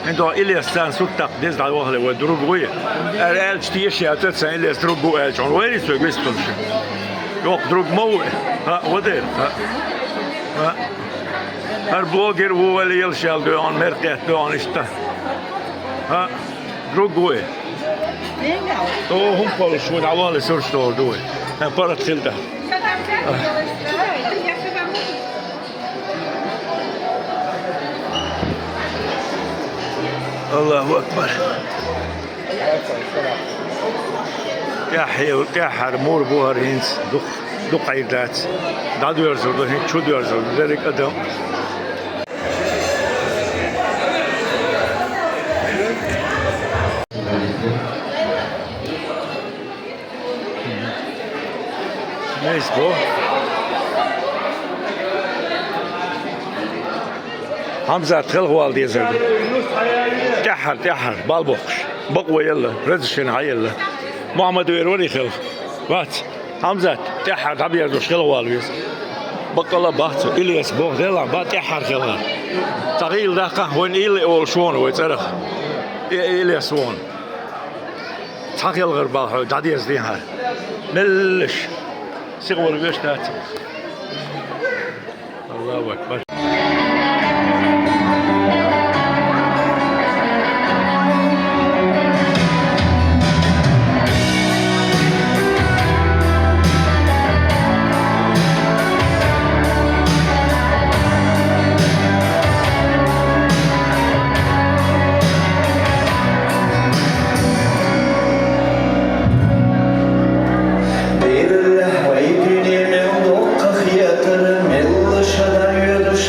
Хин до Ильяс цан суттак дез дал вахле вай друг вуй. Эр элч тиеш я цан Ильяс друг ву элч. Он вайри сой вис тунши. Йок друг ма вуй. А, воде. А. А. Эр блогер ву вали ел шал дой, он меркет дой, он ишта. А. Друг вуй. То хӀун полуш ву, дӀавала сурш долу дуй. Парат хилда. Аллаху акбар. ТӀаьхье-, тӀаьххьара мур бу хӀара хӀинца дукха, дукха Ӏийр дац. ДӀадоьрзур ду, хӀинца чу доьрзур ду, дерриг адам. Мейс бо. Хьамзат хелхавала дезар ду. ТӀаьххьара, тӀаьххьара, бал боккхуш. Бакъо елла, разрешение хьаелла. Мухьаммад вер варий хелха? Вац. Хьамзат, тӀаьххьара дӀаберзош хелхавала веза. Баккъала бац, Ильяс боху, делахь, ба тӀаьххьара хелхар. Ца гӀийла даккха, вайн Илья олуш вон вай цӀарах. Э, Ильяс вон. Цхьа хелхар бала хьо дӀадеза дехьара. Меллаш. Сихвала веш дац. Аллаху акбар. Берригаш вай дуьне мел доккха хетара, мелла шадан йоьдуш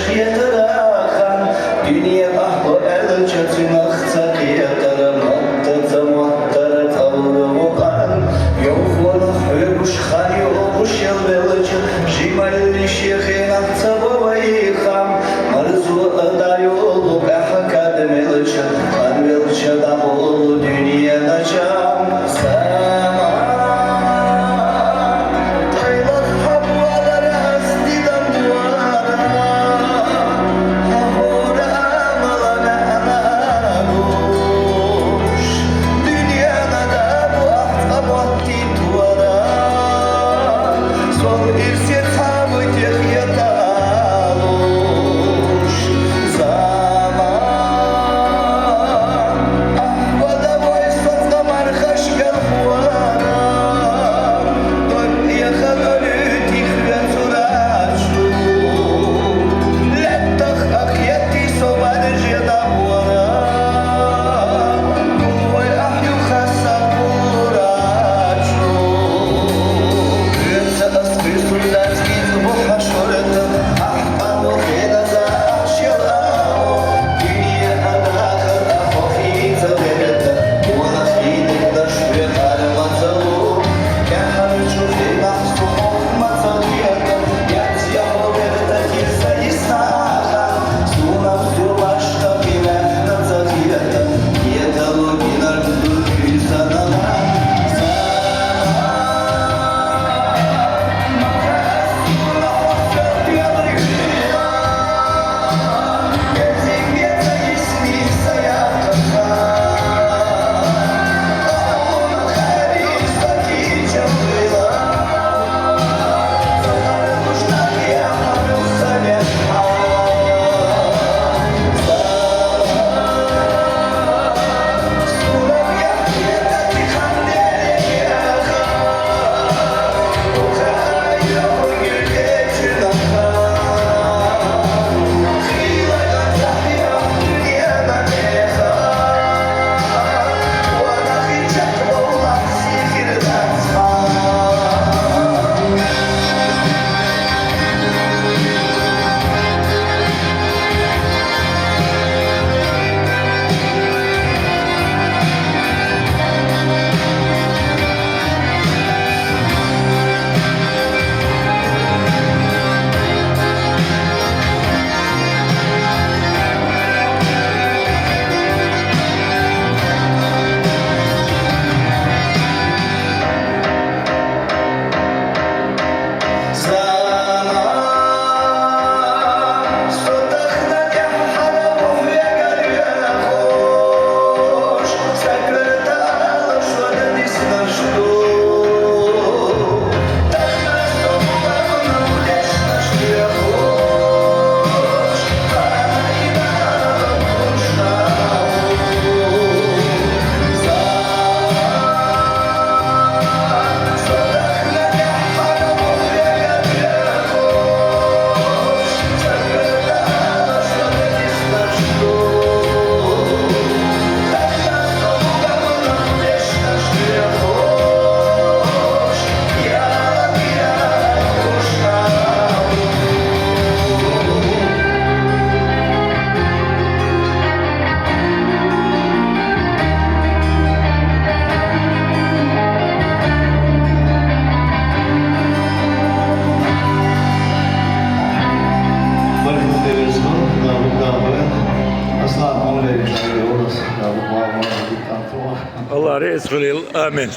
Рейс хилийла. Амин.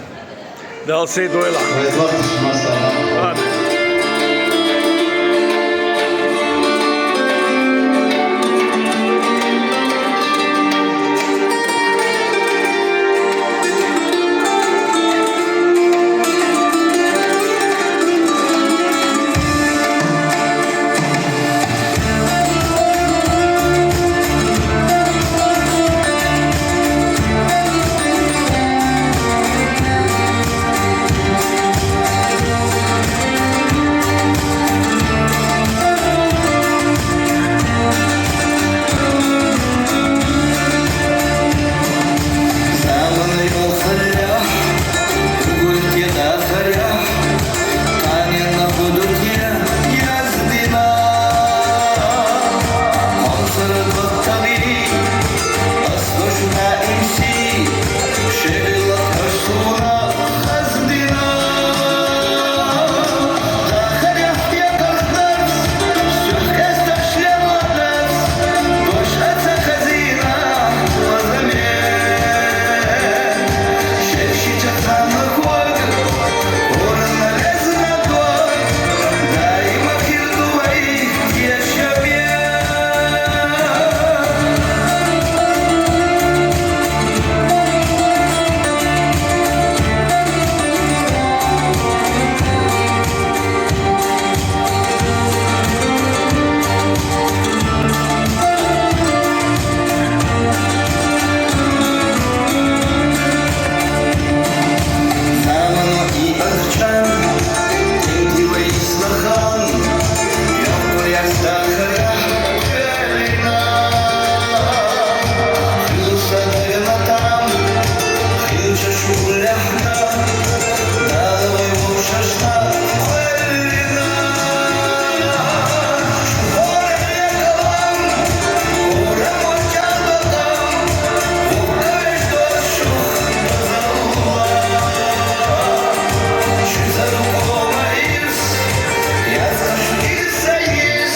Дала сий дойла. Амин. Заманай болхарехь, угулте дахарехь, къаненна хӀуду те яздина. Хьо сара доттагӀий, ас дош даимси, шевилла тӀаш суна хаздина. Дахарехь текарх дарс, сюх кӀес тӀаш леладарс, дош а ца хазийна, лазаме. Шершича цхьанна хӀорг, хӀорна лезна дог, даима хир ду вай тешаме. Замано и азчан, тинтивай ислахан, яхъур ястахарахь кӀелина. Хилса дагна там, хилча шугулехна, Дала вай вовшашна кхоьллина. Шух хӀора хьекъалам, хӀора мочалбатам, вукхавеш дош шух базалла. Шуьца дукъо ма ирс, яц шу ирса йис,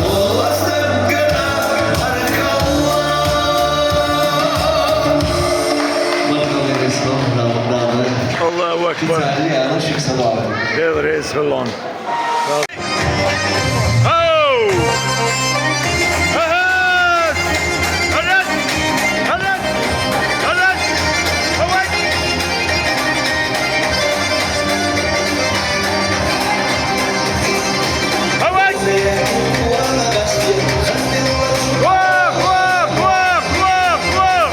Аллах Акбар, баркалла. Аллаху акбар. Специальный, а, ну, шик салам. Дела рейс халон. Ау! Ахат! Ахат! Ахат! Ахат! Ахат! Ахат! Вах, вах, вах, вах, вах!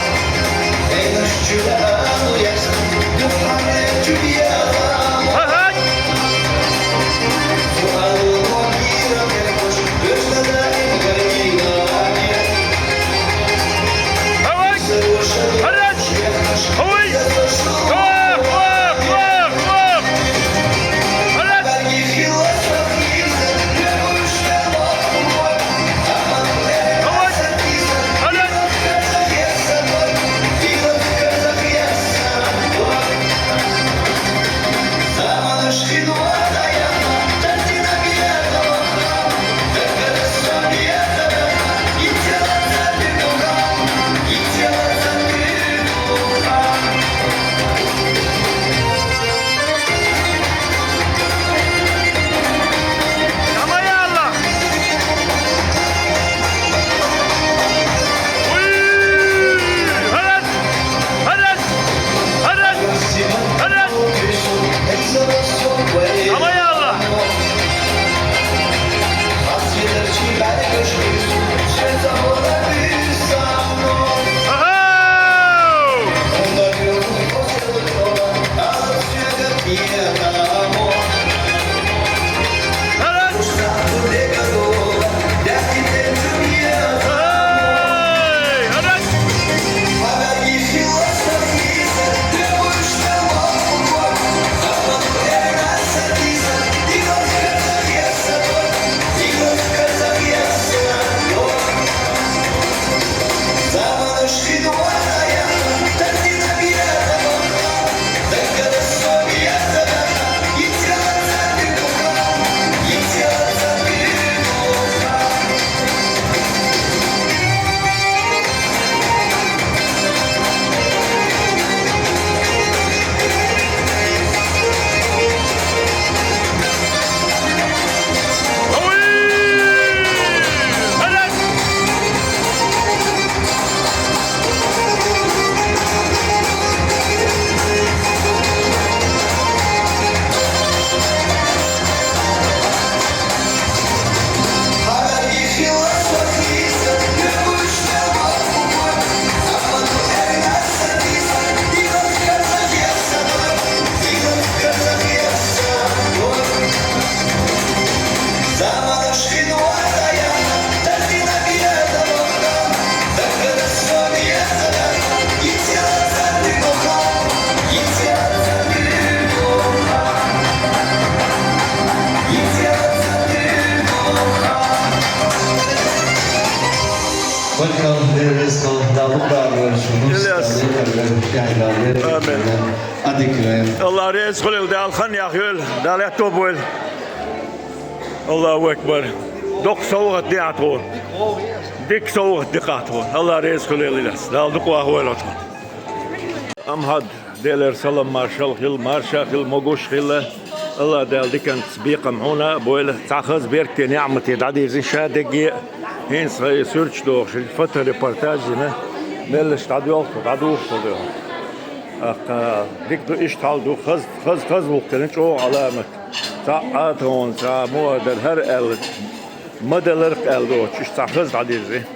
Ахат! Амин. Алла реза хуьлийла, Дала хан яхъйойла, Дала аьттув бойла. Аллаху акбар. Доккха совгӀат дина тхона. Дика совгӀат дина тхона. Алла реза хуьлийла, Дала дукха вахавойла тхона. Амма хӀанз Делера салам-маршалла хила, марша хила, могуш хила. Алла Дала диканца бекхам хьуна а бойла, цхьа хаза беркате, ниӀмате дӀадирзина ша дерриге а. ХӀинца хьай суьрташ дохуш, фоторепортаж йина, меллаша дӀадоьлху, дӀадуху со дехьа. ТӀаккха дика ду, иштта хьал ду, хаза, хаза, хаза вухкина чӀогӀа Ӏаламат. Цхьа а тхуна, цхьа мо а дара, хӀара аьлла, ма даларх аьлла доцуш, иштта цхьа хаза дӀадирзи.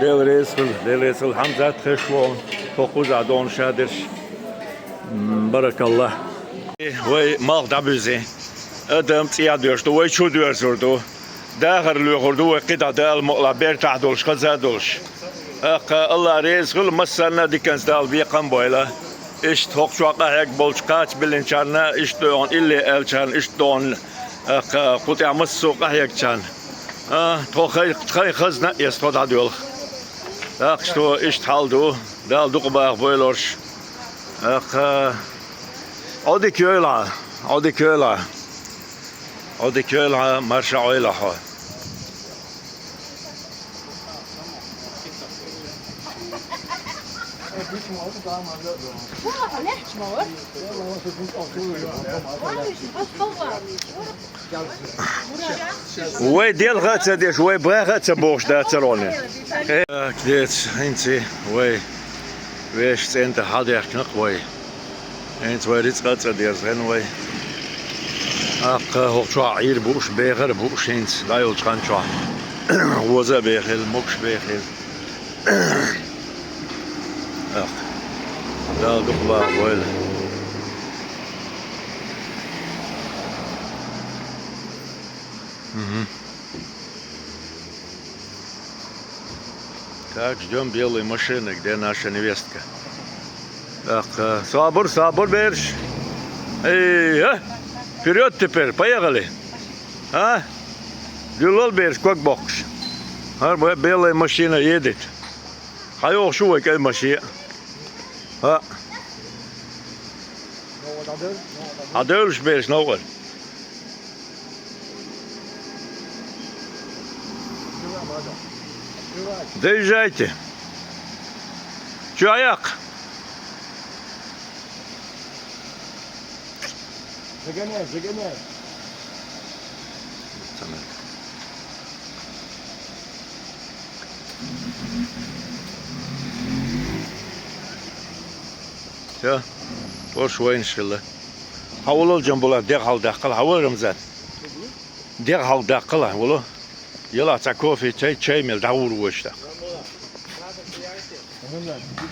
Дела реза хила, Дела реза хила, Хьамзат хезаш ву, тхо кхузахь дона ша дерш. М, баракалла. Вай малх дӀабуьззина. Адам цӀий доьрзур ду, вай чу доьрзур ду. Дахар лоьхур ду вай кхидӀа, Дала мукъалахь, бертахь долуш, хаза долуш. ТӀаккха Алла реза хуьлда, массарна а диканца Дала бекхам а бойла. Иштта хӀокху чохь къахьегна болчу кхача биллинчарна, иштта догӀна, илли аьллачарна, иштта догӀна, тӀаккха кху тӀехь массо а къахьегначарна. А, тхо хай, хай хазна а эца тхо дӀадоьлху. ТӀаккха тхо иштта хьал ду, Дала дукха баха бойла уьш. ТӀаккха Ӏодика йойла, Ӏодика йойла, Ӏодика йойла, марша Ӏойла хьо. Вай делха а ца деш, вай баха а ца бохуш дацара хьуна. Так, деца, хӀинца вай вешан цӀен тӀе хьалдаьхкина-кх вай. ХӀинца вай рицкъа а цӀа дерзийна вай. ТӀаккха хӀокху чохь Ӏийр бууш, бехар а бууш хӀинца дӀайолчу хан чохь. Воза а бехийла, могуш а бехийла. ТӀаккха Дала дукха баха бойла. Мгм. Так, ждём белую машину, где наша невестка. Так, э, сабур, сабур, бераш. Эй, а? Вперёд теперь, поехали. А? Дуьллал, бераш, ког боккхуш. ХӀара бе-, белая машина едет. Хьан йохуш ву вай кӀай машина? А? Хьан девлаш, бераш, новкъара? Доезжайте. Чё, Аяк? Загоняй, загоняй. Всё, ош вайнаш хилла. Хьан волал, Джамбулат, дегӀ хьалдаккхал, хьан волал, Рамзан? ДегӀ хьалдаккхал, хьан волал? Яла цхьа кофе, чай, чай мел дӀагӀур ву аша тӀаккха.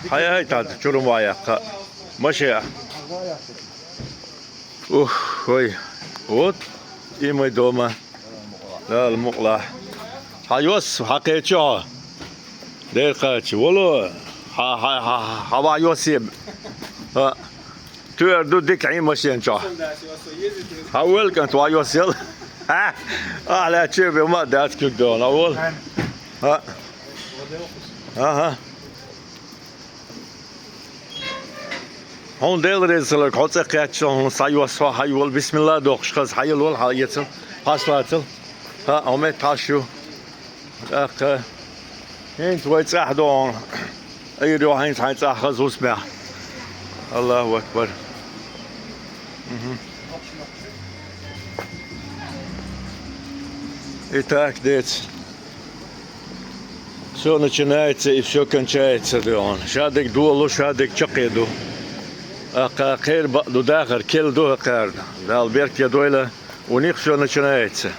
Хьай, хьай, тӀаккха чурма ван яккха. Маши а. Ух, ой. Вот и мы дома. Дала мукъалахь. Хьан йос, хьан кхечи хьо? Дера кхача. Воло. Хьан, хьан, хьан, хьан ван йос е. А. Туьар ду дика хьийна машен чохь. Хьан вел кӀант, ван йос ел. Ахьа лаьттачу бен ма дац куьг дона, а вол. А. Аха. Хьуна Дела реза хиларг, хьо цӀа кхеттачул хьуна схьайосхьо, хьайола, бисмилла дохуш хаза, хьайолвала, хьан эцал, хьаслацал. ХӀаъ, хьо меттахьаш ю. ТӀаккха хӀинца вай цӀахь догӀу. Ӏийр йо хьайнца хьайн цӀахь хаза хӀусамехь. Аллаху акбар. Мгм. Итак, деца. Всё начинается и всё кончается, дуьхьал. Шадерг долу, шадерг чаккхе ду. ТӀаккха кхеран бакъ ду дахар, керла ду хӀокхарна. Дала беркате дойла, у них всё начинается.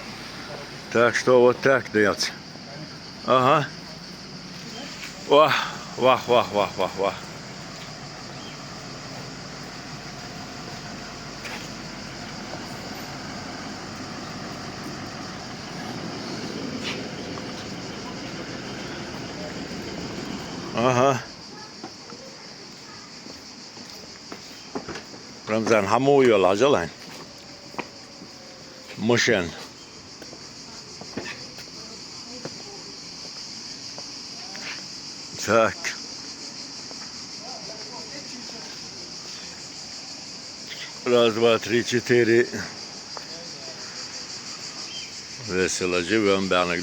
Так что вот так, деца. Ага. Вах, вах, вах, вах, вах, вах. Ага. Рамзан, хьан муха йолу, хьажал хьайн? Машен. Так. Раз, два, три, чотири. Весела, живем бянок.